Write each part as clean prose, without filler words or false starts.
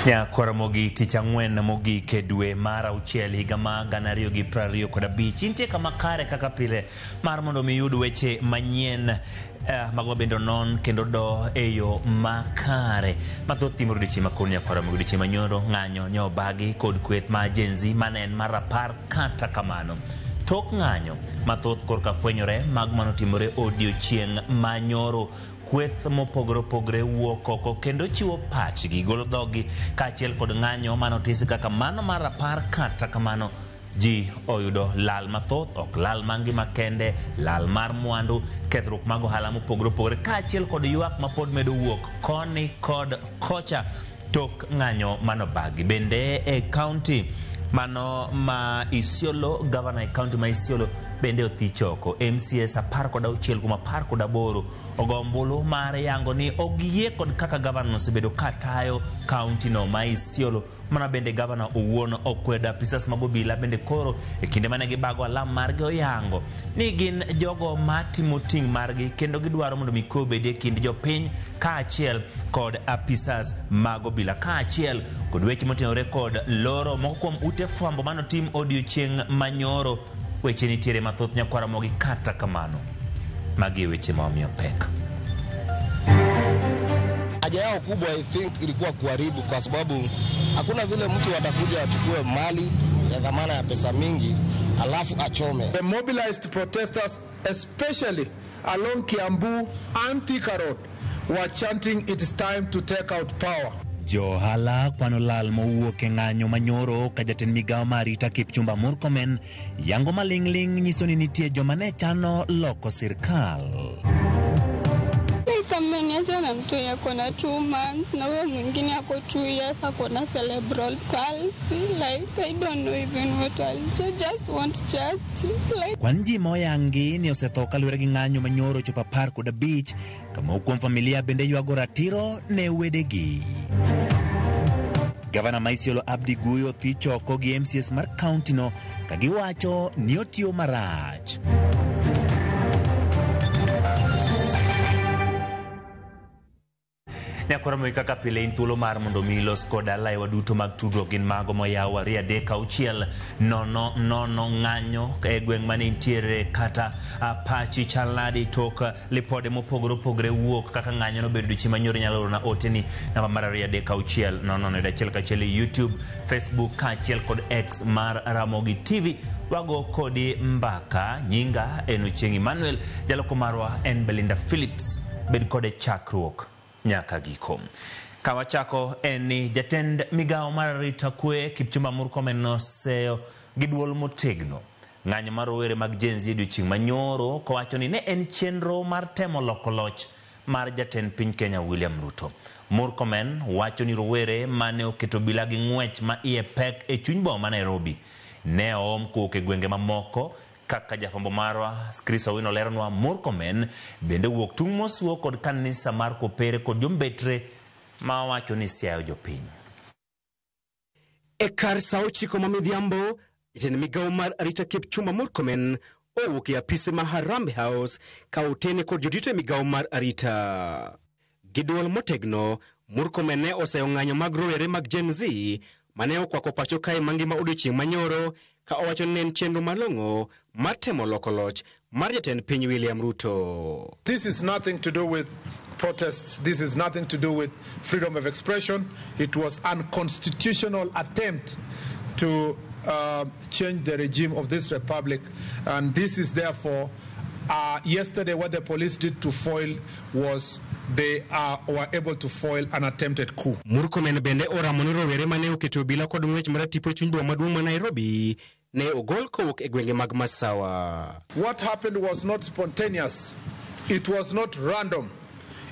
Nyakwar Ramogi tich ang'wen mogik e dwe mar auchiel higa ma 2025. Intie kama kare kaka pile mar mondo mi iyud weche manyien mago mabende onon kendo do e yo makare. Mathoth timore odiochieng' ma kawuono nyakwar Ramogi odiochieng' manyoro ng'anyo ne obagi kod kweth ma Gen Z mane en mar rapar kata kamano. Tok ng'anyo mathoth korka fwenyore mag manotimore odiochieng' manyoro kweth mopogore opogore wuok oko kendo chiwo pachgi golo dhoggi kaachiel kod ng'anyo manotisi kaka mano mar rapar kata kamano ji oyudo lal mathoth ok lal mar ngima kende lal mar mwandu kethruok mag ohala mopogore opogore kaachiel kod ywak mapod medo wuok koni kod kocha tok ng'anyo manobagi bende e kaunti mano ma Isiolo gavana e kaunti ma Isiolo bende othich oko MCAs 16 kuom 18 ogo ombulu mar yango ni ok giyie kod kaka gavana osebedo katayo kaunti no ma Isiolo mana bende gavana owuon okwedo apisas mag obila bende koro e kinde mane gibago alam margi oyango ni gin jogo matimo ting' margi kendo gidwaro mondo mi kwe obedi e kind jopiny kaachiel kod apisas mag obila kaachiel kod weche motenore kod loro moko kuom ute fwambo manotim odiochieng' manyoro weche nitiere mathoth nyakwar Ramogi kata kamano magi e weche ma omiyo pek. Haja yao kubwa I think ilikuwa kuharibu, kwa sababu hakuna vile mtu atakuja achukue mali ya dhamana ya pesa mingi alafu achome. The mobilized protesters, especially along Kiambu and Thika Road, were chanting it is time to take out power. Jo ohala kwano lal mowuok e ng'anyo manyoro ka jatend migawo mar arita Kipchumba Murkomen yango maling'ling' nyiso ni nitie joma ne chano loko sirkal. Ameniacha na mtoi ako na 2 months na huyo mwingine ako 2 years ako na cerebral palsy. Like I don't know even what I'll do. Just want justice. Like Kwan ji ma oyangi ni osetho kaluwore gi ng'anyo manyoro chopo 15 kama kuom familia bende ywago ratiro ne wedegi. Gavana ma Isiolo Abdi Guyo thich oko gi MCAs mar kaunti no ka giwacho ni otiyo marach. Nyakwar Ramogi kaka pile in thuolo mar mondo mi ilos koda laiwa duto mag tudruok gin mago moyaw 2 3 6 0 0 ng'anyo e gweng' mane intiere kata pachi chal nadi tok lipode mopogore opogore wuok kaka ng'anyo nobedo odiochieng' manyoro inyalo orona oteni namba mar 2 3 6 0 0 1 1 e YouTube, Facebook kaachiel kod X mar Ramogi TV. Wago kodi mbaka, nyinga en Ochieng' Emmanuel, jaloko marwa en Belinda Phillips. Bed kode chakruok nyaka giko. Kawachako en ni jatend migawo mar arita kwe Kipchumba Murkomen noseyo gi duol motegno ng'anyo mar rowere mag Gen Z odiochieng' manyoro kowacho ni ne en chenro mar temo loko loch mar jatend piny Kenya William Ruto. Murkomen wacho ni rowere mane oketo obila gi ng'wech ma iye pek e chuny boma ma Nairobi ne oom kowuok e gwenge mamoko kaka jafwambo marwa Chris Owino leronwa. Murkomen bende wuok tung' mosuo kod kanisa mar Kopere kod jombetre ma wacho ni siayo jopiny. E kar sa 9 ma midhiambo, jatend migawo mar arita Kipchumba Murkomen owuok e apise ma Harambee House ka otene kod jodito e migawo mar arita. Gi duol motegno, Murkomen ne oseyo ng'anyo mag rowere mag Gen Z mane okwako pacho kae mangima odiochieng' manyoro ka owacho ni ne en chenro malong'o mar temo loko loch mar jatend piny William Ruto. This is nothing to do with protests. This is nothing to do with freedom of expression. It was unconstitutional attempt to change the regime of this republic. And this is therefore, yesterday what the police did to foil was they were able to foil an attempted coup. Murkomen bende oramo ni rowere mane oketo obila kod ng'wech mar tipo e chuny boma maduong' ma Nairobi ne ogol kowuok e gwenge mag Masawa. What happened was not spontaneous. It was not random.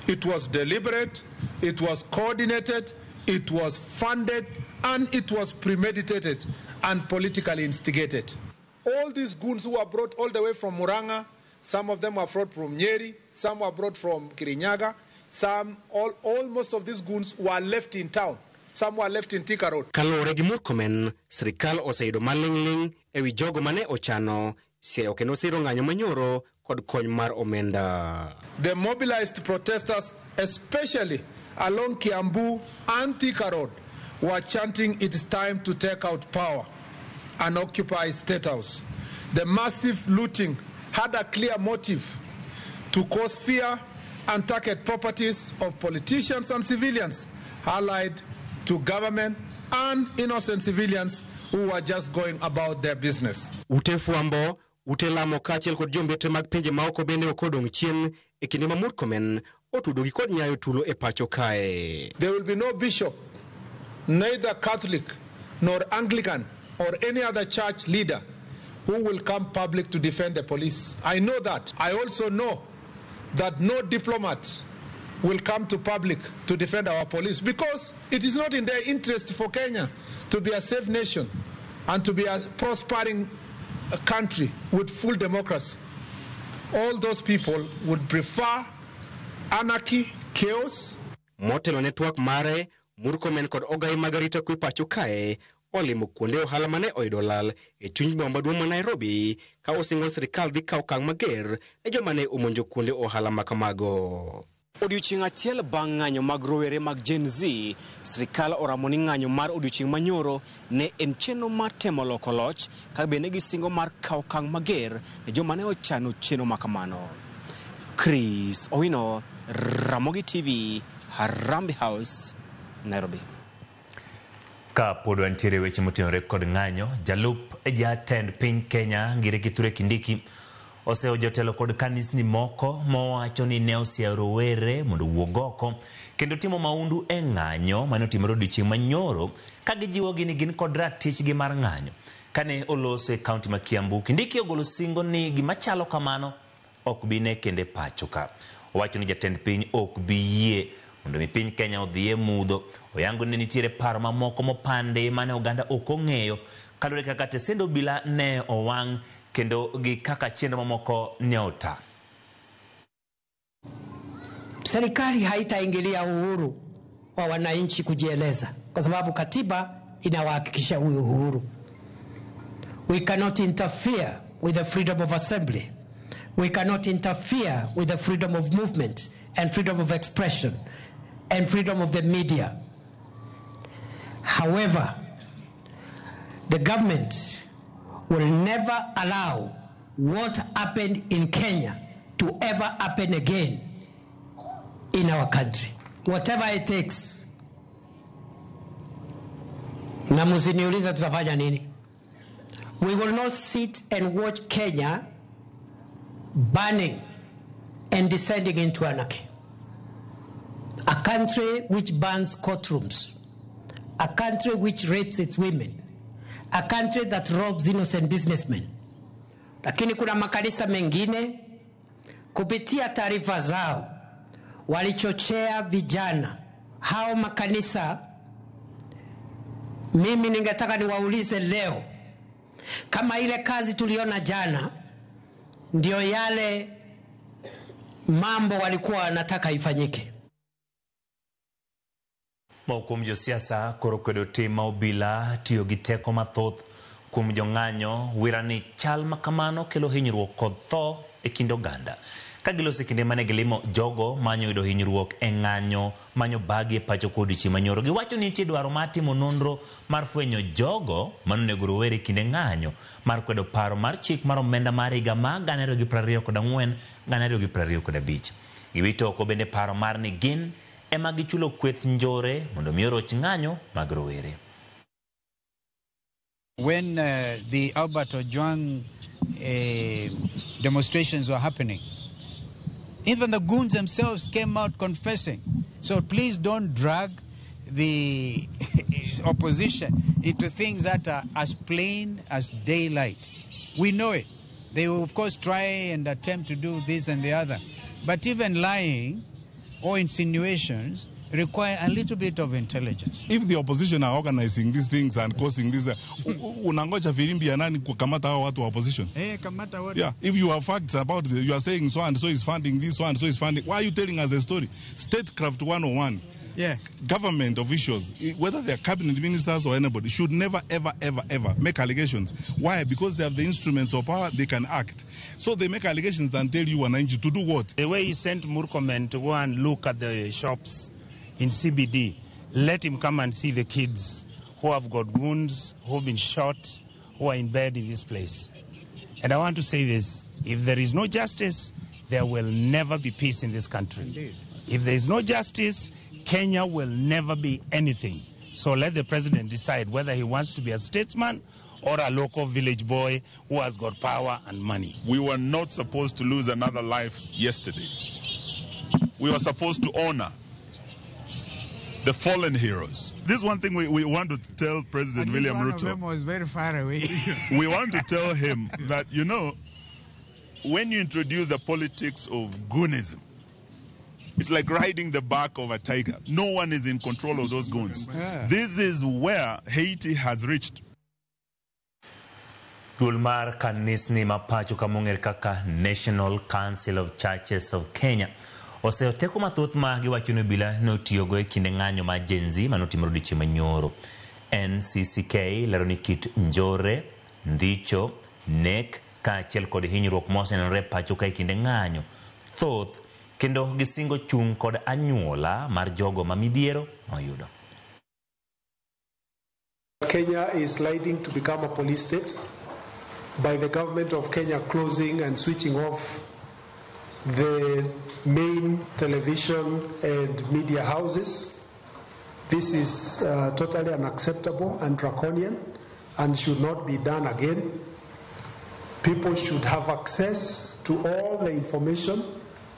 It was deliberate. It was coordinated. It was funded. And it was premeditated and politically instigated. All these goons who were brought all the way from Murang'a, some of them were brought from Nyeri, some were brought from Kirinyaga, almost of these goons were left in town. Some were left in Thika Road. Kaluwore gi Murkomen, sirikal oseyudo maling'ling' ewi jogo mane ochano siayo kendo siro ng'anyo manyoro kod kony mar omenda. The mobilized protesters, especially along Kiambu and Thika Road, were chanting it's time to take out power and occupy State House. The massive looting had a clear motive to cause fear and target properties of politicians and civilians allied to government and innocent civilians who were just going about their business. Ute fwambo, ute lamo kaachiel kod jombetre mag pinje maoko bende ok odong' chien e kinde ma Murkomen otudogi kod nyayo tulo e pacho kae. There will be no bishop, neither Catholic nor Anglican or any other church leader who will come public to defend the police. I know that. I also know that no diplomat will come to public to defend our police because it is not in their interest for Kenya to be a safe nation and to be a prospering country with full democracy. All those people would prefer anarchy, chaos. Motelo ne twak mare, Murkomen kod ogai mag arita kwe pacho kae olimo kuonde ohala mane oyudo lal e chuny boma maduong' ma Nairobi ka osingo sirikal dhi kawo okang' mager ne joma ne omonjo kuonde ohala ma kamago. Odiochieng' achiel bang' ng'anyo mag rowere mag Gen Z, sirikal oramo ni ng'anyo mar odiochieng' manyoro ne en chenro mar temo loko loch ka bende gisingo mar kawo okang' mager ne joma ne ochano chenro ma kamano. Chris Owino, Ramogi TV, Harambee House, Nairobi. Ka pod wantiere weche motenore kod ng'anyo, jalup jatend piny Kenya Ngire Kithure Kindiki oseyo jotelo kod kanisni moko mowacho ni ne osiayo rowere mondo owuog oko kendo timo maundu e ng'anyo mane otimore odiochieng' manyoro ka gijiwogi ni gin kod ratichgi mar ng'anyo. Kane oloso e kaunti ma Kiambu, Kindiki ogolo singo ni gima chalo kamano ok bi ne kendo e pacho ka. Owacho ni jatend piny ok bi yie mondo mi piny Kenya odhi e mudho. Oyango ni nitiere paro mamoko mopandi mane oganda ok ong'eyo kaluwore kaka tesend obila ne owang' kendo gi kaka chenro mamoko ne ota. Serikali haitaingilia uhuru wa wananchi kujieleza kwa sababu katiba inawahakikisha huyu uhuru. We cannot interfere with the freedom of assembly. We cannot interfere with the freedom of movement and freedom of expression and freedom of the media. However, the government will never allow what happened in Kenya to ever happen again in our country. Whatever it takes. Na msiniulize tutafanya nini. We will not sit and watch Kenya burning and descending into anarchy. A country which burns courtrooms, a country which rapes its women, a country that robs innocent businessmen. Lakini kuna makanisa mengine kupitia taarifa zao walichochea vijana hao makanisa. Mimi ningetaka niwaulize leo kama ile kazi tuliona jana ndio yale mambo walikuwa wanataka ifanyike. Moko kuom josiasa koro kwedo tim ma obila tiyo gi teko mathoth kuom jong'anyo wira ni chal ma kamano kelo hinyruok kod tho e kind oganda. Ka giloso e kinde mane gilimo jogo manyo yudo hinyruok e ng'anyo manyo bagi e pacho kod odiochieng' manyoro. Giwacho ni nitie dwaro mar timo nonro mar fwenyo jogo manonego rowere e kinde ng'anyo mar kwedo paro mar chik mar omenda mar higa mar 2024 2025. Giwito oko bende paro mar ni gin ema gichulo kweth njore mondo mi oroch ng'anyo mag rowere. When the Albert Ojwang demonstrations were happening, even the goons themselves came out confessing. So please don't drag the opposition into things that are as plain as daylight. We know it. They will, of course, try and attempt to do this and the other. But even lying or insinuations require a little bit of intelligence. If the opposition are organizing these things and causing this, unangoja firimbi ya nani kukamata hao watu wa opposition? Eh, kamata watu. Yeah, if you have facts about the, you are saying so and so is funding this, so and so is funding, why are you telling us the story? Statecraft 101. Yes. Government officials, whether they are cabinet ministers or anybody, should never, ever, ever, ever make allegations. Why? Because they have the instruments of power, they can act. So they make allegations and tell you, wananchi, to do what? The way he sent Murkomen to go and look at the shops in CBD, Let him come and see the kids who have got wounds, who have been shot, who are in bed in this place. And I want to say this, if there is no justice, there will never be peace in this country. Indeed. If there is no justice, Kenya will never be anything. So let the president decide whether he wants to be a statesman or a local village boy who has got power and money. We were not supposed to lose another life yesterday. We were supposed to honor the fallen heroes. This is one thing we want to tell President At least William one Ruto. Of them was very far away. We want to tell him that, you know, when you introduce the politics of goonism, it's like riding the back of a tiger. No one is in control of those goons. Yeah. This is where Haiti has reached. Duol mar kanisni ma pacho kamong'ere kaka National Council of Churches of Kenya oseyo teko mathoth ma giwacho ni obila notiyogo e kinde ng'anyo mar Gen Z manotimore odiochieng' manyoro. NCCK lero ni kit njore, ndhicho, nek kaachiel kod hinyruok mosenenore e pacho ka e kinde ng'anyo thoth kendo gisingo chung' kod anyuola mar jogo ma midhiero noyudo. Kenya is sliding to become a police state by the government of Kenya closing and switching off the main television and media houses. This is totally unacceptable and draconian and should not be done again. People should have access to all the information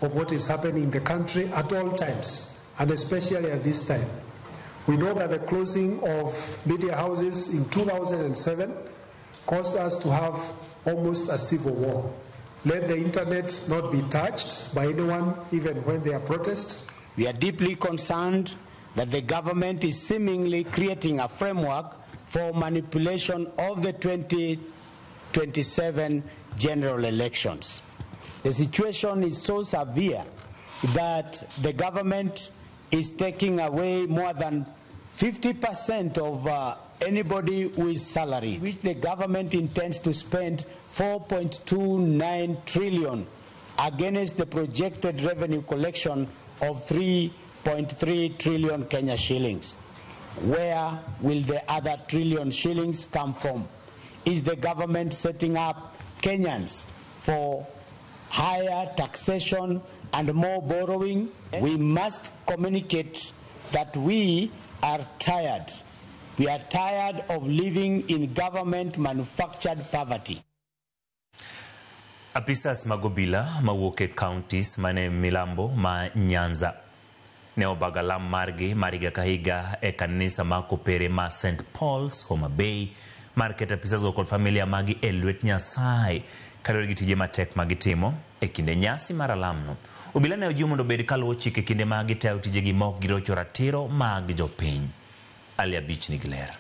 of what is happening in the country at all times, and especially at this time. We know that the closing of media houses in 2007 caused us to have almost a civil war. Let the internet not be touched by anyone, even when there are protests. We are deeply concerned that the government is seemingly creating a framework for manipulation of the 2027 general elections. The situation is so severe that the government is taking away more than 50% of anybody who is salaried, which the government intends to spend 4.29 trillion against the projected revenue collection of 3.3 trillion Kenya shillings. Where will the other trillion shillings come from? Is the government setting up Kenyans for higher taxation and more borrowing? We must communicate that we are tired. We are tired of living in government-manufactured poverty. Apisas mag obila mawuok e counties mane milambo ma Nyanza ne obago alam margi mar higa ka higa e kanisa ma Kopere ma St. Paul's Homa Bay mar keto apisas go kod familia magi e lwet Nyasaye kaluwore gi tije matek ma gitimo e kinde nyasi mar alamno. Obila ne ojiw mondo obed kaluwo chike kinde ma gitayo tijegi ma ok girocho ratiro mag jopiny. Ali Abich nigi ler.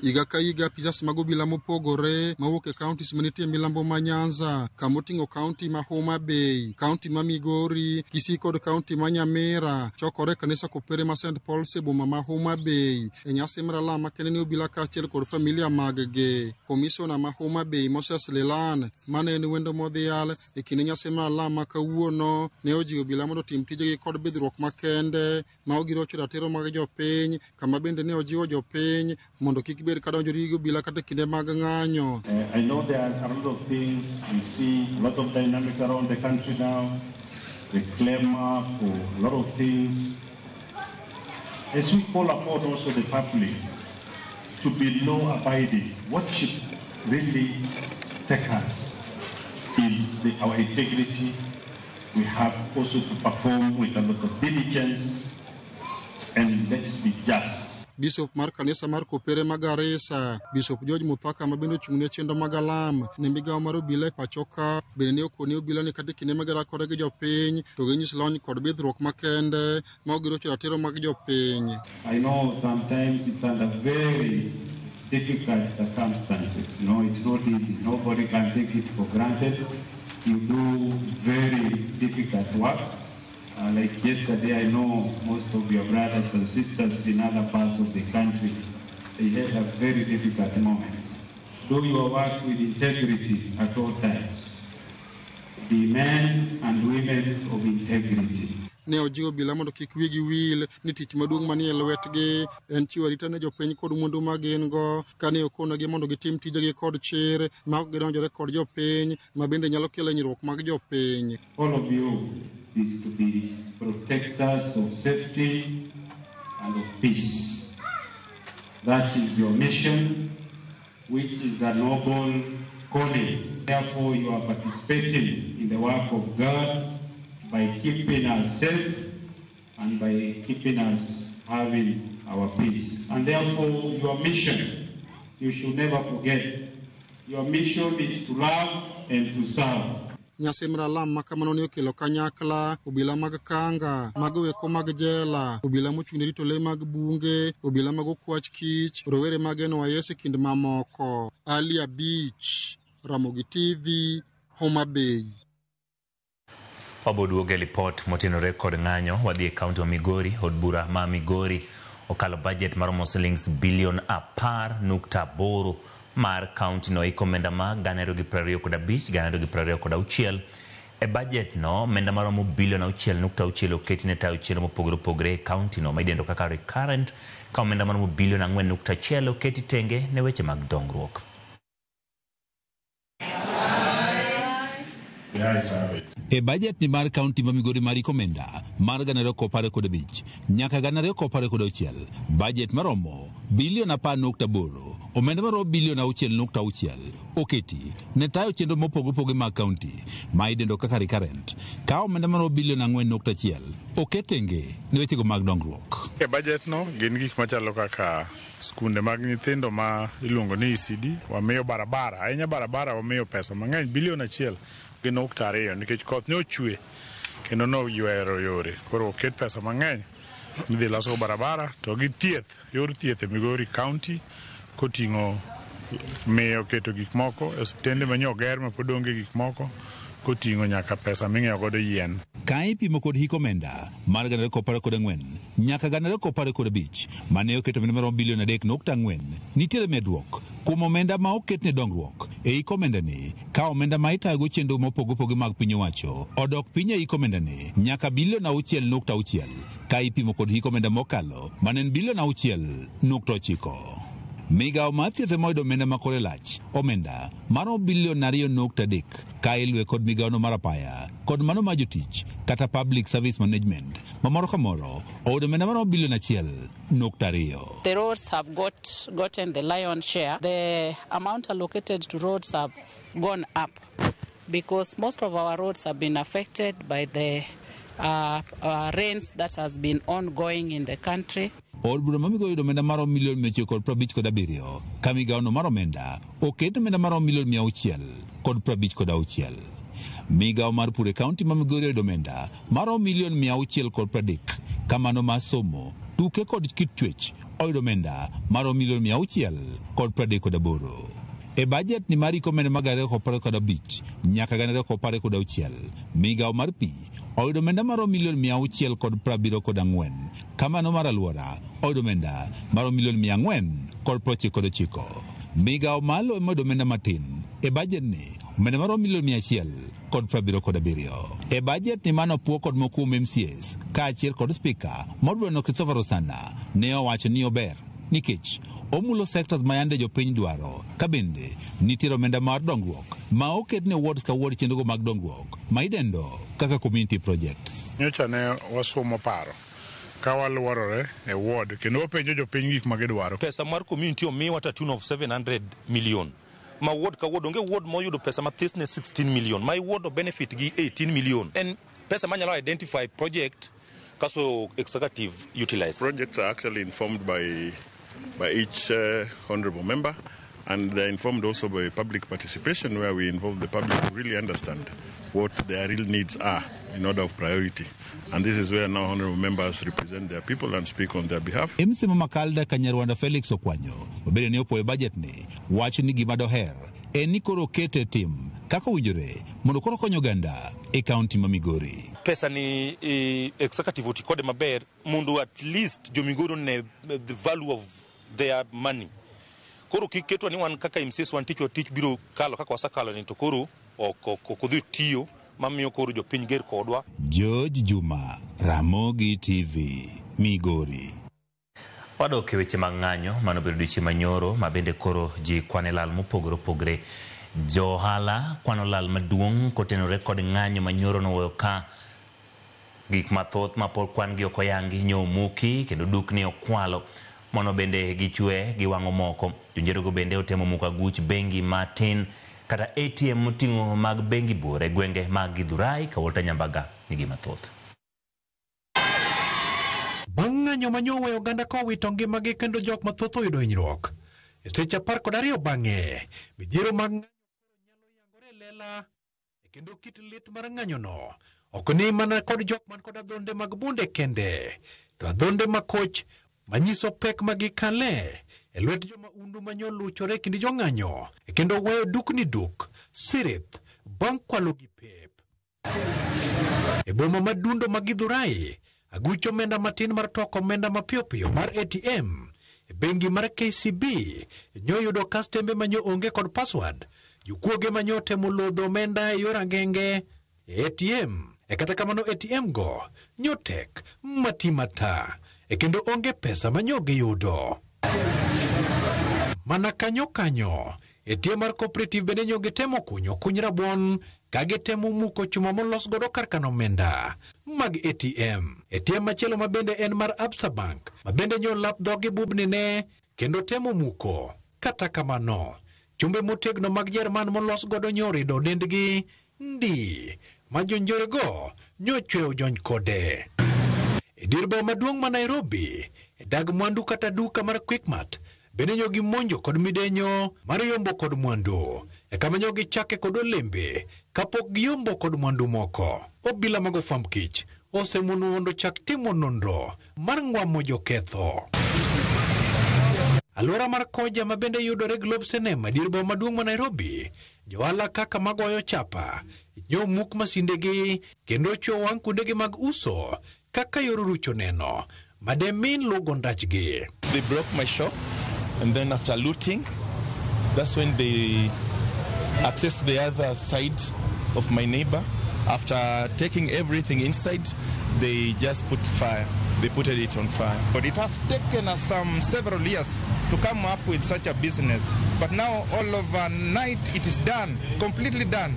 Higa ka higa apisas mag obila mopogore mawuok e counties manitie milambo ma Nyanza, kamoting'o county ma Homa Bay, county ma Migori, Kisii kod county ma Nyamira chokore e kanisa Kopere ma St. Paul's e boma ma Homa Bay e nyasi mar alam makende ne obila kaachiel kod familia mag-gi. Komishona ma Homa Bay Moses Lelan mane en wendo modhial e kinde nyasi mar alam ma kawuono ne ojiwo obila mondo otim tijegi kod bidhruok makende ma ok girocho ratiro mag jopiny, kama bende ne ojiwo jopiny mondo kik bed kadonjo gi obila kata kinde mag ng'anyo. I know there are a lot of things we see, a lot of dynamics around the country now, the clamor for a lot of things. As we call upon also the public to be law-abiding, what should really take us is our integrity. We have also to perform with a lot of diligence, and let's be just. Bishop mar kanisa mar Kopere ma Garissa, Bishop George Muthaka ma bende ochung' ne chenro mag alam ne migawo mar obila e pacho ka bende ne okone obila ni kata kinde ma girakore gi jopiny to ginyis lony kod bidhruok makende ma ok girocho ratiro mag jopiny. I know sometimes it's under very difficult circumstances. No, it's not easy. Nobody can take it for granted. You do very difficult work. Like yesterday, I know most of your brothers and sisters in other parts of the country, they had a very difficult moment. Do your work with integrity at all times. Be men and women of integrity. Ne ojiwo obila mondo kik wigi wil ni tich maduong' manie lwetgi en chiwo arita ne jopiny kod mwandu ma gin go kane okonegi mondo gitim tijegi kod chir ma ok gidonjore kod jopiny ma bende nyalo kelo hinyruok mag jopiny. All of you is to be protectors of safety and of peace. That is your mission, which is a noble calling. Therefore, you are participating in the work of God by keeping us safe and by keeping us having our peace. And therefore, your mission, you should never forget, your mission is to love and to serve. Nyasi mar alam ma kamano ne okelo kanyakla obila mag kanga, mago weko mag jela, obila mochung' ne rito le mag bunge, obila mag okwach kich, rowere mag NYS e kind mamoko. Ali Abich, Ramogi TV, Homa Bay. Waboduogo e lipot motenore kod ng'anyo wadhi e kaunti ma Migori. Od bura ma Migori okalo bajet maromo silings bilion 10.8 mar kaunti no iko omenda ma 2025 2026. E bajet no omenda maromo bilion 6.6 oketi ne tayo chenro mopogore opogore e kaunti no ma idendo kaka recurrent, ka omenda maromo bilion 4.1 oketi tenge ne weche mag dongruok. E bajet ni mar kaunti ma Migori mar ikomenda mar 2015 nyaka 2026, bajet maromo bilion 10.8, omenda maromo bilion 6.6 oketi ne tayo chenro mopogore opogore mag kaunti ma idendo kaka recurrent, ka omenda maromo bilion 4.1 oket tenge ne wechego mag dongruok. E bajet no gin gik machalo kaka skunde mag nyithindo ma iluongo ni ECD, wamiyo barabara, ahinya barabara wamiyo pesa mang'eny bilion 1.2 nikech koth ne ochwe kendo noywero yore, koro oket pesa mang'eny midhi losogo barabara to gi thieth, yor thieth e Migori County koting'o miyo keto gik moko e osiptende manyien oger ma pod onge gik moko, koting'o nyaka pesa ming'iewo godo yien. Ka ipimo kod hik omenda mar 2014 nyaka 2015 mane oketo omenda maromo bilion 3.4, nitiere medruok kuom omenda ma oket ne dongruok e hik omenda ni, ka omenda ma itayogo chenro mopogore opogore mag piny owacho odok piny e hik omenda ni nyaka bilion 6.6 ka ipimo kod hik omenda mokalo mane en bilion 6.9. Migawo mar thieth ema oyudo omenda ma kore lach, omenda maromo bilion 2.3 ka iluwe kod migawono mar apaya kod mano mar jotich kata public service management ma moro ka moro oyudo omenda maromo bilion 1.2. The roads have gotten the lion's share. The amount allocated to roads have gone up because most of our roads have been affected by the rains that has been ongoing in the country. Od bura ma Migori oyudo omenda maromo milion 957 ka migawono mar omenda oket omenda maromo milion 656. Migawo mar pur e kaunti ma Migori oyudo omenda maromo milion 630 ka mano mar somo, tuke kod kit chwech oyudo omenda maromo milion 638. E bajet ni mar hik omenda mag 2015 nyaka 2026, migawo mar pi oyudo omenda maromo milion 674, ka mano mar alwora oyudo omenda maromo milion 499. Migawo mar lowo ema oyudo omenda matin e bajet ni, omenda maromo milion 177. E bajet ni mano opuo kod moko kuom MCAs kaachiel kod spika mar bura no Christopher Osana ne owacho ni ober nikech omulo sectors ma yande jopiny dwaro, ka bende nitiere omenda mar dongruok ma oket ne wards ka ward chenrogo mag dongruok ma idendo kaka community projects. Nyocha ne wasumo paro ka waluorore e ward kendo wapenjo jopiny gik ma gidwaro. Pesa mar community omiwa to tune of 700 million. Ma ward ka ward onge ward moyudo pesa mathis ne 16 million. Ma ward o benefit gi 18 million. En pesa manyalo identify project kaso executive utilize. Projects are actually informed by each honorable member, and they're informed also by public participation, where we involve the public to really understand what their real needs are in order of priority. And this is where now honorable members represent their people and speak on their behalf. MC Makalda Kanyarwanda Felix Okwanyo mabende ne opuoyo bajet ni wacho ni gima doher en ni koro okete tim kaka owinjore mondo koro okony oganda e kaunti ma Migori. Pesa ni executive oti kode maber mondo at least jo Migori one the value of their money. Koro kik ketwa ni wan kaka MCAs wan tich biro kalo kaka wasekalo ni to koro ok odhi tiyo mamiyo koro jopiny ger kodwa. George Juma, Ramogi TV, Migori. Wadok e weche mag ng'anyo manobedo odiochieng' manyoro ma bende koro ji kwane lal mopogore opogore. Jo ohala kwano lal maduong' kotenore kod ng'anyo manyoro noweyo ka gik mathoth ma pod kwan gi ok oyangi nyo omuki kendo dukni okwalo. Mono bende gichwe giwang'o moko. Jonjerego bende otemo muko aguch bengi matin kata ATM moting'o mag bengi buore e gwenge mag Githurai ka Walter Nyambaga nigi mathoth. Bang' ng'anyo manyo weyo oganda kowito ngimagi kendo jok mathoth oyudo hinyruok. E seche 12 bang'e, midhiero mag ng'anyo koro nyalo yangore e lela e kendo kit lit mar ng'anyono ok ni mana kod jok man kod adhonde mag bunde kende, to adhonde makoch manyiso pek ma gikale e lwet joma undu manyo luchore e kind jong'anyo e kendo weyo dukni duk sirith bang' kwalo gi pep. E boma madundo ma Githurai, aguch omenda matin mar toko omenda mapiyopiyo mar ATM e bengi mar KCB nyoyudo kastembe manyo onge kod password, jokuoge manyo temo lodho omenda e yor agenge e ATM. E kata kamano ATM go nyotek mati mata e kendo onge pesa manyo giyudo. Mana kanyo kanyo, ATM mar Cooperative bende nyo gitemo kunyo kuny rabuon ka gitemo muko chuma molos godo kar kano omenda mag ATM. ATM machielo ma bende en mar Absa Bank ma bende nyo lap dhogi bubni ne kendo temo muko. Kata kamano, chumbe motegno mag Jerman molos godo nyo rido dendgi ndi ma jonjorego nyo chweyo jony kode. E dir boma maduong' ma Nairobi, e dag mwandu kata duka mar Quickmart bende nyo gimonjo kod midenyo mar yombo kod mwandu. E kama nyo gichake kod olembe kapok giyombo kod mwandu moko. Obila mag ofwamb kich osemono mondo chak timo nonro mar ng'wamo joketho. Alwora mar Koja ma bende yudore Globe Cinema dier boma maduong' ma Nairobi, johala kaka magoyo chapa nyo muk masindegi kendo chwo wang' kuondegi mag uso kaka yor rucho neno mademin lugo ndachgi. They broke my shop and then after looting, that's when they accessed the other side of my neighbor. After taking everything inside, they just put fire. They put it on fire. But it has taken us some several years to come up with such a business. But now all overnight it is done, completely done.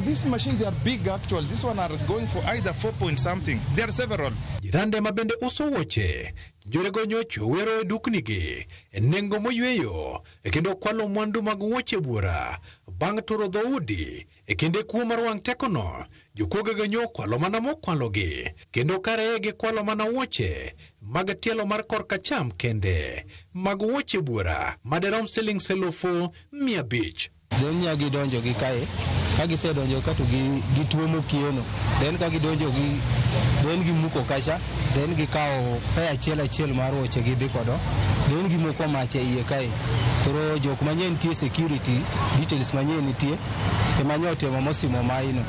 These machines, they are big actually. This one are going for either 4 point something. There are several. Jirande ma bende uso wuoche, njorego nyocho wero e duknigi e nengo moyweyo e kendo kwalo mwandu mag wuoche buora bang' turo dhoudi e kinde kuo mar wang' tekono. Jokuogego nyo kwalo mana mokwalogi kendo kare gikwalo mana wuoche mag tielo mar korka cham kende mag wuoche buora maderom siling 500,000. Then nya gidonjo gi kae, ka gisedonjo ka to gituomo kiono, then ka gidonjo gi then gimuko kacha, then gikawo pe achiel achiel mar wuoche gidhi kodo, then gimoko mach e iye kae. Koro jok manyien nitie security details manyien nitie ema nyo otemo mosimo maino.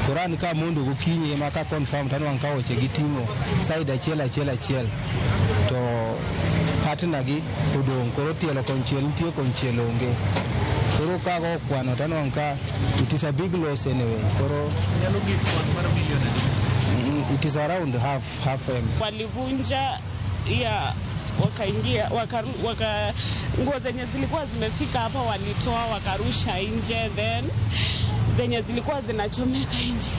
Koro an ka mondo gokinyi ema ka confirm to anwang'o ka wuoche giting'o side achiel achiel achiel to partner gi odong', koro tielo konchiel nitie konchiel onge. Koro ka go kwano to anwang'o ka it is a big loss anyway. Koro nyalo gik kwan mar milion adi? It is around half M. Walivunja ya wakaingia waka nguo zenye zilikuwa zimefika hapa walitoa wakarusha nje, then zenye zilikuwa zinachomeka nje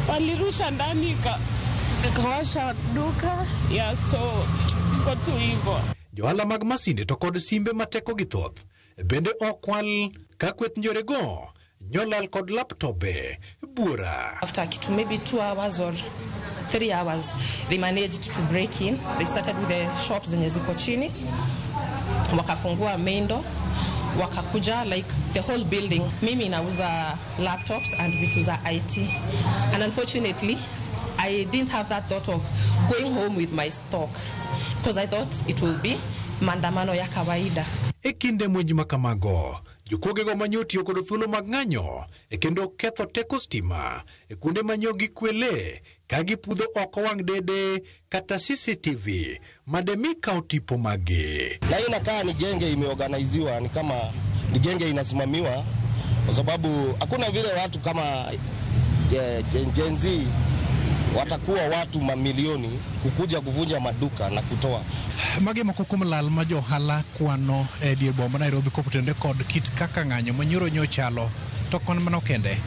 walirusha ndani ikawasha duka ya, so tuko tu hivyo. Johala mag masinde to kod simbe mateko gi thoth bende okwal ka kweth njorego nyolal kod laptope buora. After kitu maybe 2 hours or 3 hours they managed to break in. They started with the shops zenye ziko chini, wakafungua main door, wakakuja like the whole building. Mimi nauza laptops and vitu za IT, and unfortunately I didn't have that thought of going home with my stock because I thought it will be maandamano ya kawaida. E kinde monj ma kamago, jokuogego manyo tiyo kod thuolo mag ng'anyo e kendo ketho teko stima e kuonde manyo gikwele ka gipudho oko wang' dede kata CCTV mademi kawo tipo magi. Na hii inakaa ni genge imeorganiziwa, ni kama ni genge inasimamiwa, kwa sababu hakuna vile watu kama Gen Z watakuwa watu mamilioni kukuja kuvunja maduka na kutoa. Magi moko kuom lal ma johala kwano e dier boma Nairobi kotenore kod kit kaka ng'anyo manyoro nyochalo to kon mano kende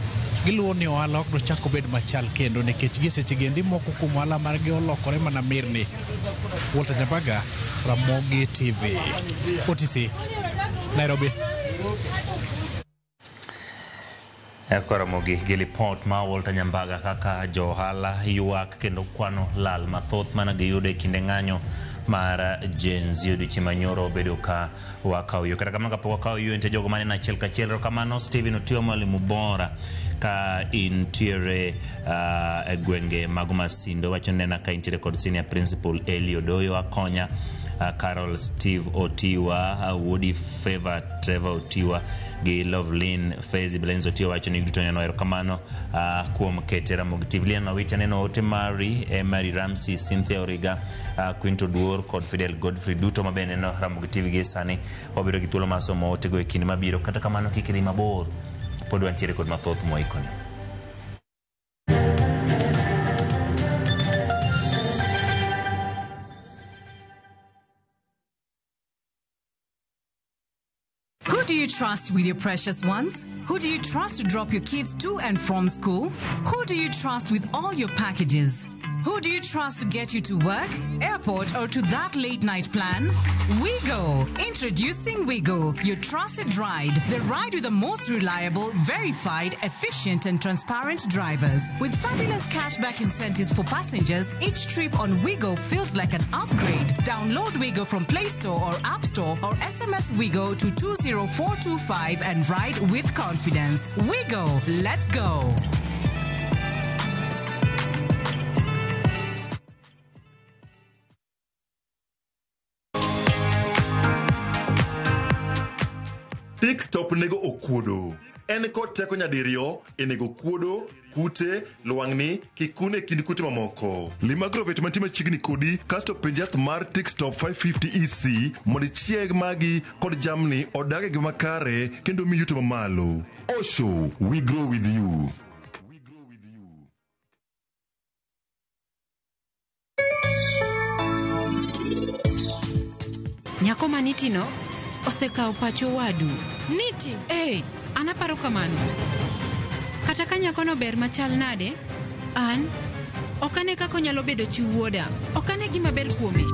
giluwo ni ohala ok dochak obed machal kendo nikech gie seche gendi moko kuom ohala margi olokore mana mirni. Walter Nyabaga, Ramogi TV, OTC, Nairobi. Koro gi lipot ma Walter Nyambaga kaka johala ywak kendo kwano lal mathoth mana giyudo e kinde ng'anyo mar Gen Z odiochieng' manyoro obedo ka wakawo yo. Kata kamano kapok wakawo yo nitie jogo maneno achiel kachiel. Erokamano Stephen Otieno mwalimu bora ka intiere e gwenge mago Masindo wacho nena ka intiere kod senior principal Eli Odoyo Akonya, Carol Steve Otiwa, Woody Favor Trevor Otiwa gi Lovelyn Fezi Belenzo Otiwa wacho ni giduto neno erokamano kuom kete Ramogi TV. Lian Mawiti aneno ote mari, Mary Ramsey, Cynthia Origa, Quinto Duor kod Fidel Godfrey duto ma bende neno Ramogi TV gi sani wabiro gi thuolo mar somo otego e kinde mabiro. Kata kamano kik idhi mabor, pod wantiere kod mathoth mwaikoni. Who do you trust with your precious ones? Who do you trust to drop your kids to and from school? Who do you trust with all your packages? Who do you trust to get you to work, airport, or to that late night plan? WeGo! Introducing WeGo, your trusted ride. The ride with the most reliable, verified, efficient, and transparent drivers. With fabulous cashback incentives for passengers, each trip on WeGo feels like an upgrade. Download WeGo from Play Store or App Store or SMS WeGo to 20425 and ride with confidence. WeGo! Let's go! Tick Stop nego okuodo. En kod teko nyadiriyo e nego kuodo, kute, lwang'ni, kikun e kind kute mamoko. Lim agrovet mantie machiegni kodi kasto penj yath mar Tick Stop 550 EC mondo ichieg magi kod jamni odag e ngima makare kendo mi yuto mamalo. Osho, we grow with you. Nyako ma nitino osekawo pach owadu. Niti? Ee, an aparo kamano. Kata ka nyakono ber machal nade, an ok ane kaka onyalo bedo chi wuoda. Ok ane gima ber kuome.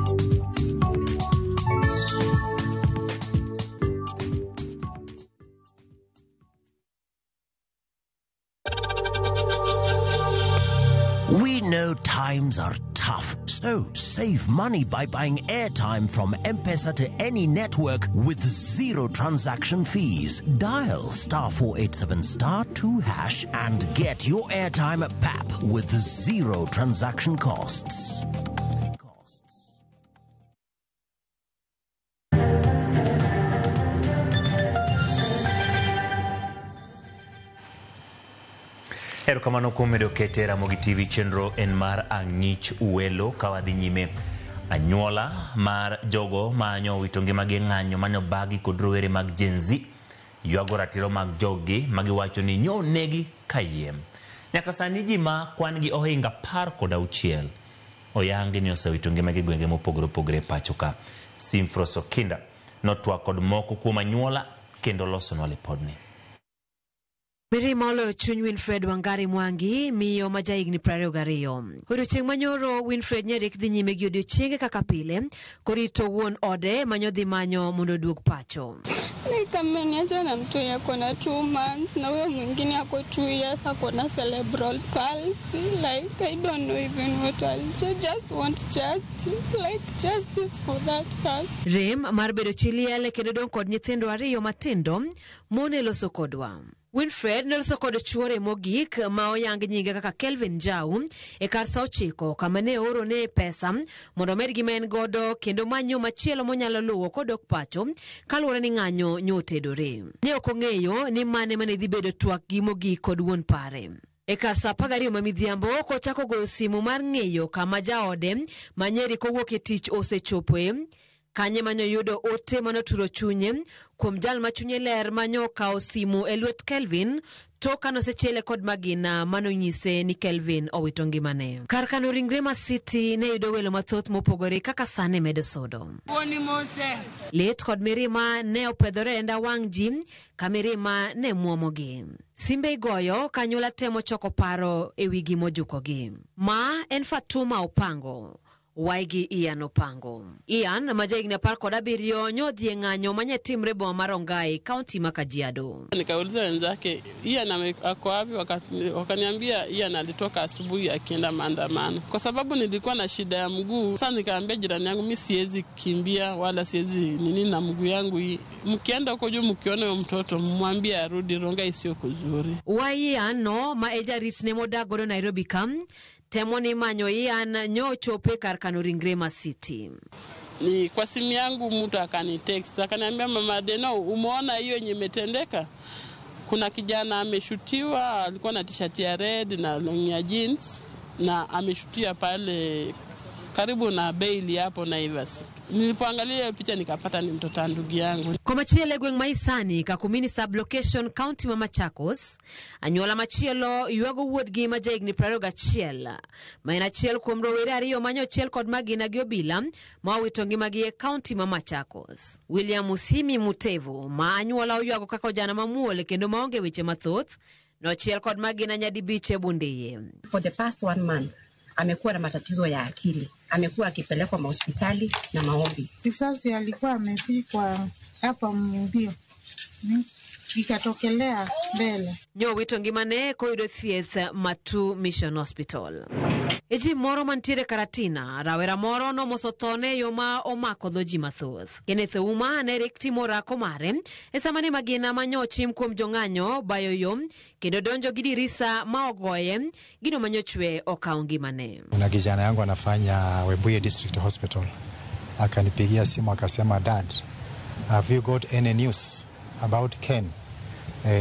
We know times are tough, so save money by buying airtime from M-Pesa to any network with zero transaction fees. Dial star 487 star 2 hash and get your airtime at PAP with zero transaction costs. Erokamano kuom medo kete Ramogi TV chenro en mar Ang'ich Welo ka wadhi nyime anyuola mar jogo manyo wito ngimagi e ng'anyo mane obagi kod rowere mag Gen Z ywago ratiro mag joggi magiwacho ni nyo negi kayiem. Nyaka sani ji ma kwan gi ohinga 16 oyangi ni osewito ngimagi e gwenge mopogore opogore e pacho ka. Simfros Okinda notwak kod moko kuom anyuola kendo losonwa lipodni. Mirima oloyo chuny Winfred Wangari Mwangi, miyo ma jahigni 22. Odiochieng' manyoro Winfred Nyerik dhi nyime gi odiochienge kaka pile, korito wuon ode manyodhi manyo mondo oduog pacho. Like ameniacha na mtu ako na 2 months na huyo mwingine ako 2 years ako na cerebral palsy. Like I don't know even what I'll do. Just want justice, like justice for that person. Rem mar bedo chi liel kendo dong' kod nyithindo ariyo matindo mone loso kodwa. Winfred noloso kod chuore mogik ma oyang nyinge kaka Kelvin Njau e kar sa 9 kama ne oorone pesa mondo omed gima en godo kendo manyo machielo monyalo luwo kodok pacho kaluwore ni ng'anyo nyotedore. Ne ok ong'eyo ni mane mane dhi bedo twak gi mogik kod wuon pare. E kar sa 12 ma midhiambo kochako goyo simu mar ng'eyo kama jaode ma Nyeri kowuok e tich osechopoe. Kanye manyo yudo ote manoturo chunye kuom jal ma chunye ler manyo okawo simu e lwet Kelvin Tok ka nosechiele kod magina manonyise ni Kelvin owito ngimane. Kar kano ringre Masiti ne yudo welo mathoth mopogore kaka sane medo sudo. Lit kod mirima ne opedhore e nda wang' ji ka mirima ne muomogi. Simbe igoyo ka anyuola temo choko paro e wi gimojukogi. Ma en Fatuma Opango. Waigi Ian Opango. Ian ma jahigni 17 nyodhi e ng'anyo manye timre boma mar Rongai, kaunti ma Kajiado. Nikauliza wenzake Ian ako wapi, wakaniambia Ian alitoka asubuhi akienda maandamano. Kwa sababu nilikuwa na shida ya mguu, sasa nikaambia jirani yangu mi siwezi kimbia wala siwezi nini na mguu yangu hii. Mkienda huko juu mkiona huyo mtoto mwambie arudi, Rongai sio kuzuri. Wai Ian no ma e jarit ne modak godo Nairobi kam temo ni manyo Ian nyochope kar kano ringre Masiti. Ni kwa simu yangu mtu akanitext akaniambia, mama Deno, umeona hiyo yenye imetendeka? Kuna kijana ameshutiwa, alikuwa na t-shirt ya red na long ya jeans na ameshutia pale karibu na Bailey hapo Naivas. Nilipoangalia hiyo picha nikapata ni mtoto wa ndugu yangu. Komachielo e gweng' ma Isani, Kakumini sub-location, county ma Machakos, anyuola machielo ywago wuodgi ma jahigni 21 ma en achiel kuom rowere ariyo ma nyochiel kod magina gi obila ma owito ngimagi e county ma Machakos. William Musimi Mutevu ma anyuola oywago kaka ojana mamuol kendo maonge weche mathoth nochiel kod magina nyadibich e Bundeye. For the past 1 month amekuwa na matatizo ya akili, amekuwa akipelekwa mahospitali na maombi. Risasi alikuwa amepikwa hapa mbio ikatokelea mbele. Nyowito ngimane koyudo thieth Matu Mission Hospital. E ji moro mantiere Karatina, rawera moro nomoso thone e yo ma omako dho ji mathoth. Kenneth Ouma ne rik timo orako mare e sama ne magina manyochim kuom jong'anyo bayo yo kendo donjo gi dirisa ma ogoye gino manyochwe okawo ngimane. Kuna kijana yangu anafanya Webuye District Hospital, akanipigia simu akasema, Dad, have you got any news about Ken?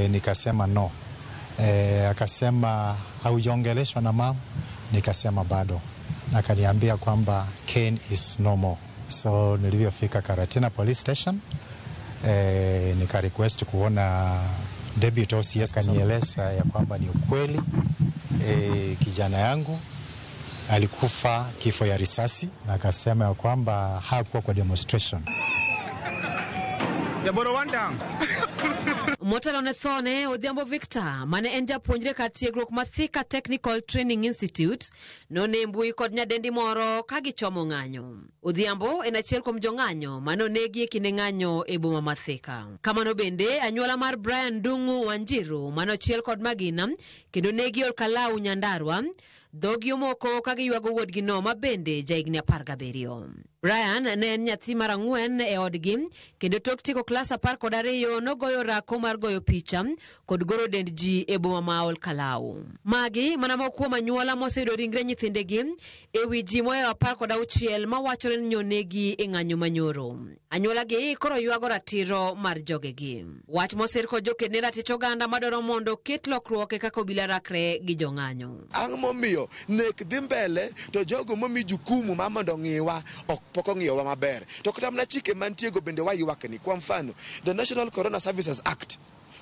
Nikasema no. Akasema haujaongeleshwa na mom? Nikasema bado. Akaniambia kwamba Ken is no more. So nilivyofika Karatina Police Station, nika request kuona Deputy OCS, kanieleza ya kwamba ni ukweli, kijana yangu alikufa kifo ya risasi, na akasema ya kwamba hakuwa kwa demonstration. Motelo ne thone Odhiambo Victor mane en japuonjre kar tiegruok ma Thika Technical Training Institute none mbui kod nyadendi moro ka gichomo ng'anyo. Odhiambo en achiel kuom jong'anyo mane onegi e kinde ng'anyo e boma ma Thika. Kamano bende anyuola mar Brian Ndung'u Wanjiru mane ochiel kod magina kendo negi Olkalau Nyandarua dhogi omoko ka giywago wuodgi no ma bende jahigni 17. Brian ne en nyathi mar 4 e odgi kendo tok tieko klas 12 nogoyo orako mar goyo picha kod goro dend ji e boma ma Olkalau. Magi mana moko kuom anyuola moseyudo ringre nyithindegi e wi ji mohewo 16 mawachore ni nyonegi e ng'anyo manyoro. Anyuola gi koro ywago ratiro mar jogegi. Wach mosir kod joked ne ratich oganda madwaro mondo oket lokruok e kaka obila rakre gi jong'anyo. Ang' momiyo nek dhi mbele to jogo momi jukumu ma mondo ng'iwa ok pok ong'iyowa maber. To kata mana chike mantiego bende waywak ni. Kwa mfano, the National Corona Services Act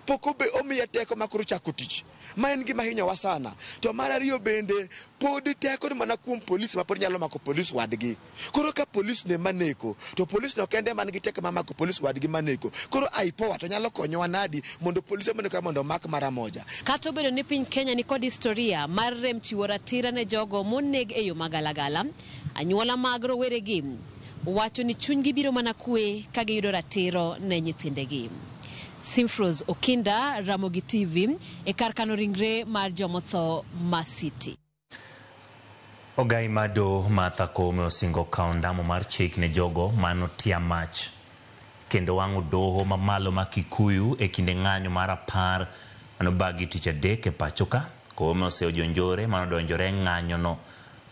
pok omiye teko ma koro chako tich, ma en gima hinyowa sana. To mar ariyo bende pod teko ni mana kuom polis ma pod nyalo mako polis wadgi. Koro ka polis ne maneko, to polis no kende man gi teko ma mako polis wadgi maneko. Koro IPOA to nyalo konyowa nadi mondo polise maneko mondo omak mara moja. Kata obedo ni piny Kenya nikod historia mar rem chiwo ratiro ne jogo moneg e yo magalagala, anyuola mag roweregi wacho ni chunygi biro mana kwe ka giyudo ratiro ne nyithindegi. Simfros Okinda, Ramogi TV, e kar kano ringre mar jomotho Masiti. Ogai mado Martha Koome osingo kawo ndamo mar chik ne jogo manotia mach kendo wang'o doho mamalo ma Kikuyu e kinde ng'anyo mar 10 manobagi tich adek e pacho ka. Koome oseyo jonjore manodonjore e ng'anyono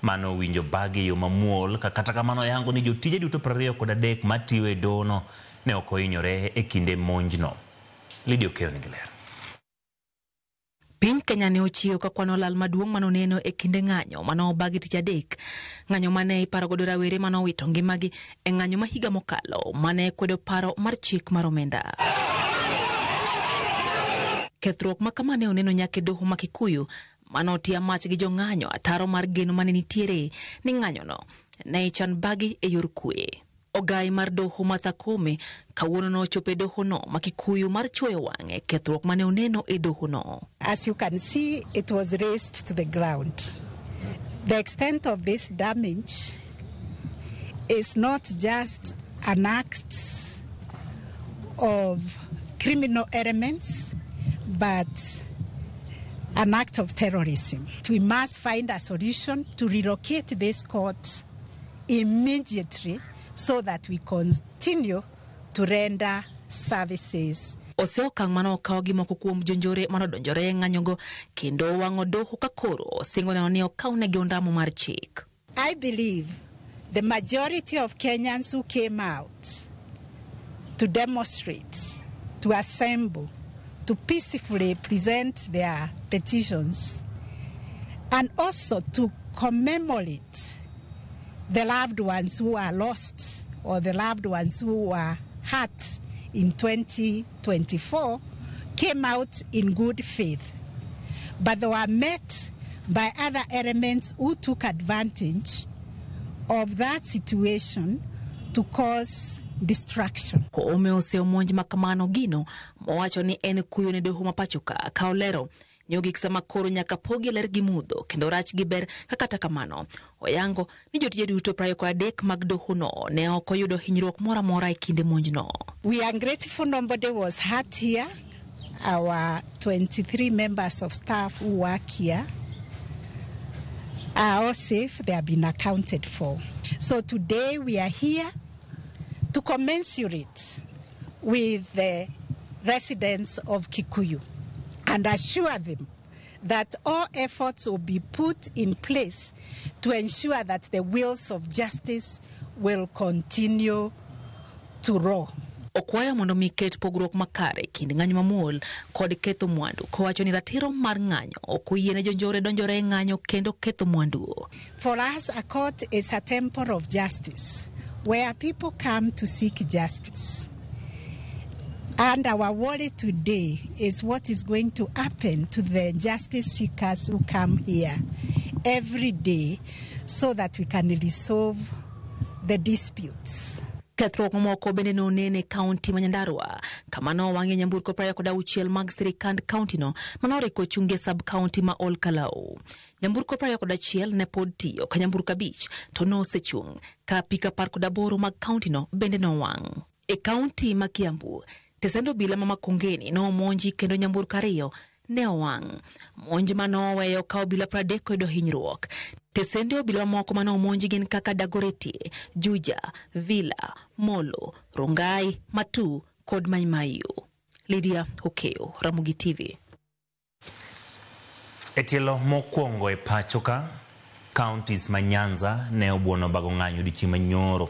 mano winjo bagi e yo mamuol, kata kamano yango ni jotije duto 23 matiyo e dohono ne ok ohinyore e kinde monjno. Lydia Okeyo nigi ler. Piny Kenya ne ochiwo ka kwano lal maduong' manoneno e kinde ng'anyo manobagi tich adek. Ng'anyo mane iparo godo rawere manowito ngimagi e ng'anyo ma higa mokalo mane kwedo paro mar chik mar omenda. Kethruok ma kama ne oneno nyaka e doho ma Kikuyu mane otia mach gi jong'anyo ataro mar geno mane nitiere ni ng'anyono ne ichan bagi e yor kwe. Ogai mar doho Martha Koome kawuono nochopo e dohono ma Kikuyu mar chuoyo wang'e kethruok mane oneno e dohono. As you can see, it was razed to the ground. The extent of this damage is not just an act of criminal elements, but an act of terrorism. We must find a solution to relocate this court immediately so that we continue to render services. Ose okang' mane okaw gi moko kuom jonjore manodonjore e ng'anyogo kendo wang'o doho ka koro osingo neno ni okawnegi ondamo mar chik. I believe the majority of Kenyans who came out to demonstrate, to assemble, to peacefully present their petitions, and also to commemorate the loved ones who are lost or the loved ones who were hurt in 2024, came out in good faith. But they were met by other elements who took advantage of that situation to cause destruction. Koome oseyo monj ma kamano gino mowacho ni en kuyo ne doho ma pacho ka ka olero ni ogik sama koro nyaka pogi ler gi mudho kendo rach gi ber ka kata kamano oyango ni jotije duto 23 mag dohono ne ok oyudo hinyruok moro amora e kinde monjno. We are grateful nobody was hurt here. Our 23 members of staff who work here are all safe. They have been accounted for. So today we are here to commensurate with the residents of Kikuyu and assure them that all efforts will be put in place to ensure that the wheels of justice will continue to roll. Okwayo mondo mi ket pogruok makare kind ng'anyo mamuol kod ketho mwandu kowacho ni ratiro mar ng'anyo ok oyiene jonjore donjore e ng'anyo kendo ketho mwandu. For us, a court is a temple of justice where people come to seek justice. And our worry today is what is going to happen to the justice seekers who come here every day so that we can resolve the disputes. Kethruok mamoko bende nonen e kaunti ma Nyandarua kama nowang'ie nyamburko 26 mag sirikand kauntino manoriko ochungi e sub kaunti ma Ol Kalou. Nyamburko 21 ne pod tiyo ka nyamburko 5 to nosechung' ka apiko 18 mag kauntino bende nowang'. E kaunti ma Kiambu, tesend obila ma Makongeni nomonji kendo nyamburko 2 ne owang'. Monj manoweyo ka obila 30 oyudo hinyruok. Tesende obila mamoko mane omonji gin kaka Dagoretti, Juja, Villa, Molo, Rongai, Matu kod Mai Mahiu. Lydia Okeo, Ramogi TV. E tielo mokwongo e pacho ka, counties ma Nyanza ne obuono bago ng'anyo odiochieng' manyoro.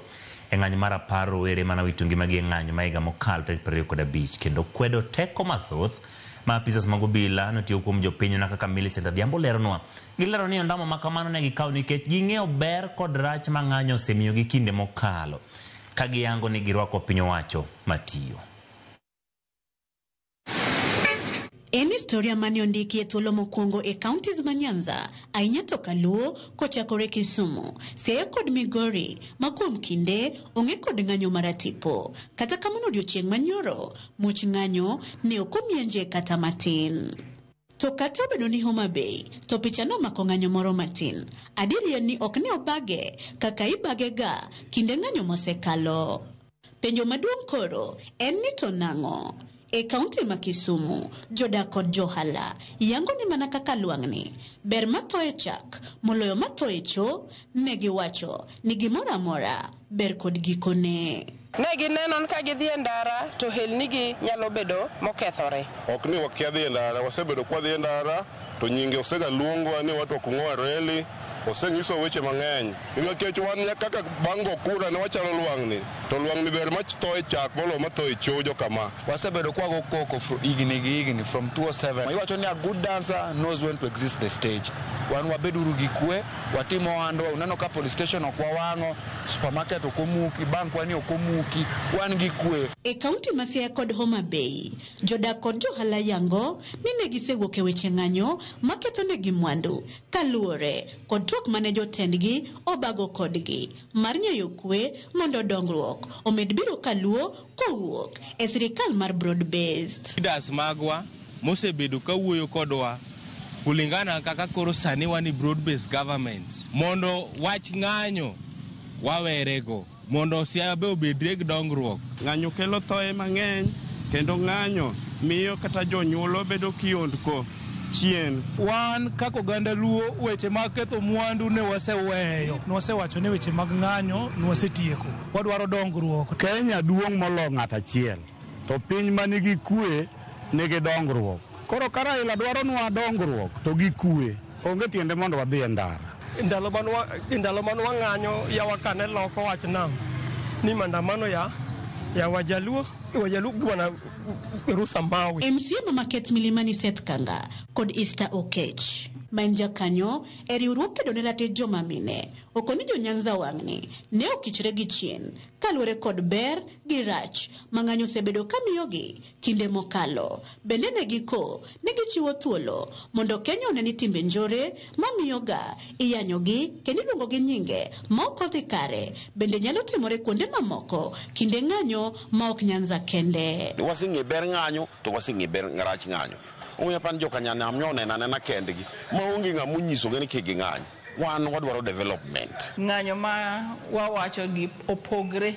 E ng'anyo mar 10 rowere mane owito ngimagi e ng'anyo ma higa mokalo tarik 25 kendo kwedo teko mathoth ma apisas mag obila notiyo kuom jopinyno kaka Millicent Adhiambo leronwa. Gilero ni ondamo ma kamano ne gikawo nikech ging'eyo ber kod rach ma ng'anyo osemiyogi kinde mokalo ka giyango ni girwako piny owacho matiyo. En historia mane ondiki e thuolo mokwongo e counties ma Nyanza, ahinya to Kaluo, kochakore Kisumu, Siaya kod Migori, ma kuom kinde ong'e kod ng'anyo maratipo. Kata kamano odiochieng' manyoro, much ng'anyo ne ok omienje kata matin. To kata obedo ni Homa Bay, to picha nomako ng'anyo moro matin. Adieri en ni ok ne obage kaka ibage ga kinde ng'anyo mosekalo. Penjo maduong' koro en ni to nang'o? E kaunti ma Kisumu, jodak kod johala yango ni mana kaka lwang'ni ber matho e chak moloyo matho e cho, ne giwacho ni gimoro amora ber kod gikone. Ne gineno ni ka gidhi e ndara to helnigi nyalo bedo mokethore. Ok ni wakia dhi e ndara, wasebedo kwa dhi e ndara to nyinge osega luongwa ni watu ok ng'o reli, osenyiswa weche mang'eny. Nikech wan kaka bang' go kura ne wachalo lwang'ni, to lwang'ni ber matho e chak moloyo matho e cho jokama. Wasebedo kwago koko higni gi higni from 2007. Iwacho ni a good dancer knows when to exit the stage. Wan wabeduru gi kwe, watim ohandwa. Uneno ka police station ok wawang'o, supermarket ok omuki, bank wa ni ok omuki, wan gi kwe. E kaunti ma Siaya kod Homa Bay, jodak kod johala yango ni ne gisewuok e weche ng'anyo makethonegi mwandu kaluwore kod twak mane jotendgi obago kodgi mar nyayo kwe mondo dongruok omed biro kaluo kowuok e sirikal mar broad based. Leaders magwa mosebedo kawuoyo kodwa kulingana kaka koro sani wan e broad based government mondo wach ng'anyo wawerego mondo Siaya be obedie gi dongruok. Ng'anyo kelo thoe mang'eny kendo ng'anyo miyo kata jonyuolwa bedo kiondko chien. Wan kaka oganda Luo weche mag ketho mwandu ne waseweyo. Ne wasewacho ni weche mag ng'anyo ne wasetieko. Wadwaro dongruok. Kenya duong' molo ng'at achiel, to piny ma nigi kwe nigi dongruok. Koro ka Raila dwaronwa dongruok to gi kwe, onge tiende mondo wadhi e ndara. Ndalo mane wang'anyo yawa kane loko wach nam ni maandamano ya wajaluo gi wana rusa mawe. MCA ma Market Milimani Seth Kanga kod Easter Okech ma en jakanyo e riwruok kedo ne ratich joma mine okoni jo Nyanza wang'ni ne okichre gi chien kaluwore kod ber gi rach ma ng'anyo osebedo ka miyogi kinde mokalo. Bende ne giko ne gichiwo thuolo mondo Kenya one ni timbe njore mamiyoga iyanyogi kendo iluongo gi nyinge ma ok odhi kare bende nyalo timore kuonde mamoko kinde ng'anyo ma ok Nyanza kende. Waseng'e ber ng'anyo to waseng'e ber rach ng'anyo. Omiyo pan joka nyanam nyo oneno anena kendgi maonge ng'ama onyisogi ni kik ging'any. Wan wadwaro development. Ng'anyo ma wawacho gi opogre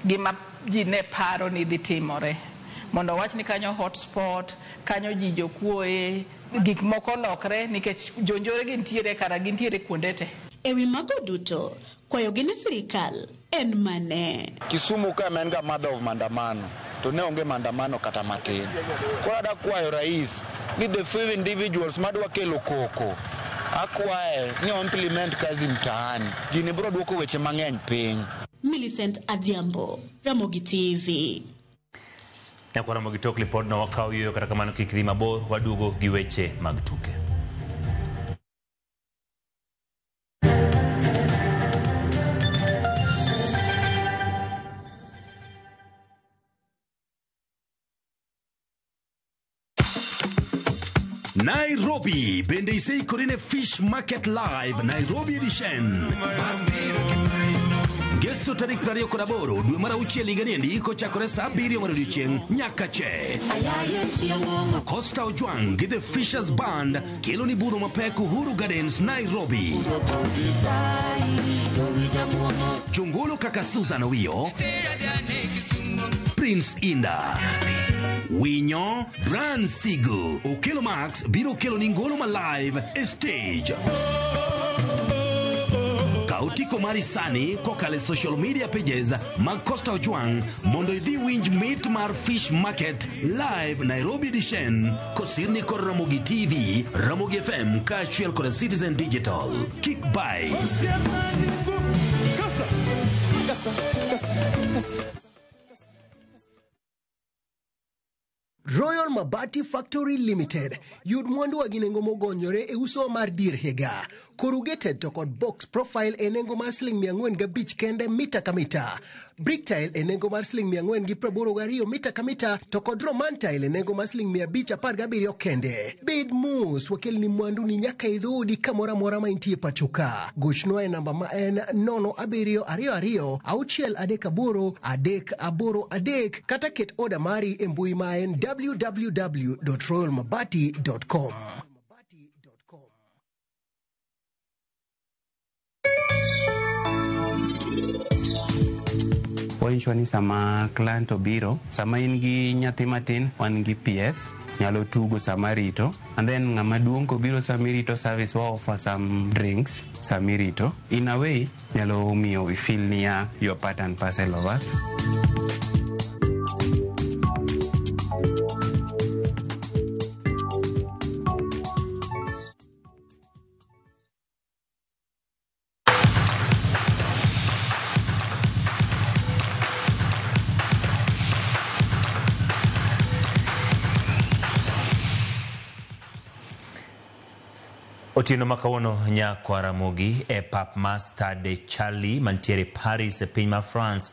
gi ma ji ne paro ni dhi timore. Mondo wach ni kanyo hotspot, kanyo ji jokuoye, gik moko lokre nikech jonjore gintiere kara gintiere kuonde te. Ewi mago duto, kwayogi ne sirikal en mane? Kisumu ka en ga mother of maandamano, to ne onge maandamano kata matin. Koro adwa kwayo rais ni the few individuals madwa kelo koko, akwaye ni implement kazi mtaani. Gini biro duoko weche mang'eny piny. Millicent Adhiambo, Ramogi TV. Nyakwa Ramogi tok lipodno wakaw yueyo, kata kamano kik dhi mabor, waduogo gi weche mag tuke. Nairobi bende iseikori ne Fish Market Live Nairobi Edition. Ngeso tarik 28 dwe mar auchiel higa niendi kochakore saa 7 mar odiechieng' nyaka che. Costa Ojwang' gi The Fishers Band kelo ni budho mapek Uhuru Gardens, Nairobi. Jongolo kaka Susan Owiyo, Prince Inda, Winyo, Brian Sigu, Okelo Max biro kelo ni ngolo ma live e stage. Kaw otiko mari sani kokalo e social media pages mag Costa Ojwang' mondo idhi winj mit mar Fish Market Live Nairobi Edition kosirni kod Ramogi TV, Ramogi FM kaachiel kod Citizen Digital. Kik bai. Royal Mabati Factory Limited yud mwanduwa gi nengo mogonyore e uso mar dier higa. Corrugated to kod box profile e nengo mar siling 405 kende mita ka mita. Brick tile e nengo mar siling 482 mita ka mita to kod Roman tile e nengo mar siling 517 kende. Bed mos, wakelni mwandu ni nyaka e dhoodi kamoro amora ma intie pacho ka. Gochnwa e namba ma en 0722 638 383 kata ket oda mari e mbui ma en www.royalmabati.com. Wanyiswa ni sama client obiro, sama in gi nyathi matin, wan gi PS, nyalo tugo sama rito. And then ng'ama duong' kobiro sama irito service, wa offer some drinks sama irito. In a way, nyalo miyo we feel niya you are part and parcel of us. Otieno ma kawuono nyakwa Ramogi e pap mar Stade Charlie mantiere Paris e piny mar France.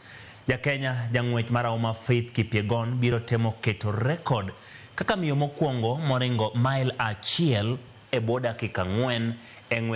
Jakenya jang'wech marahuma Faith Kipyegon biro temo keto rekod kaka miyo mokwongo moringo mail achiel e bwo dakika 4 e ng'wech.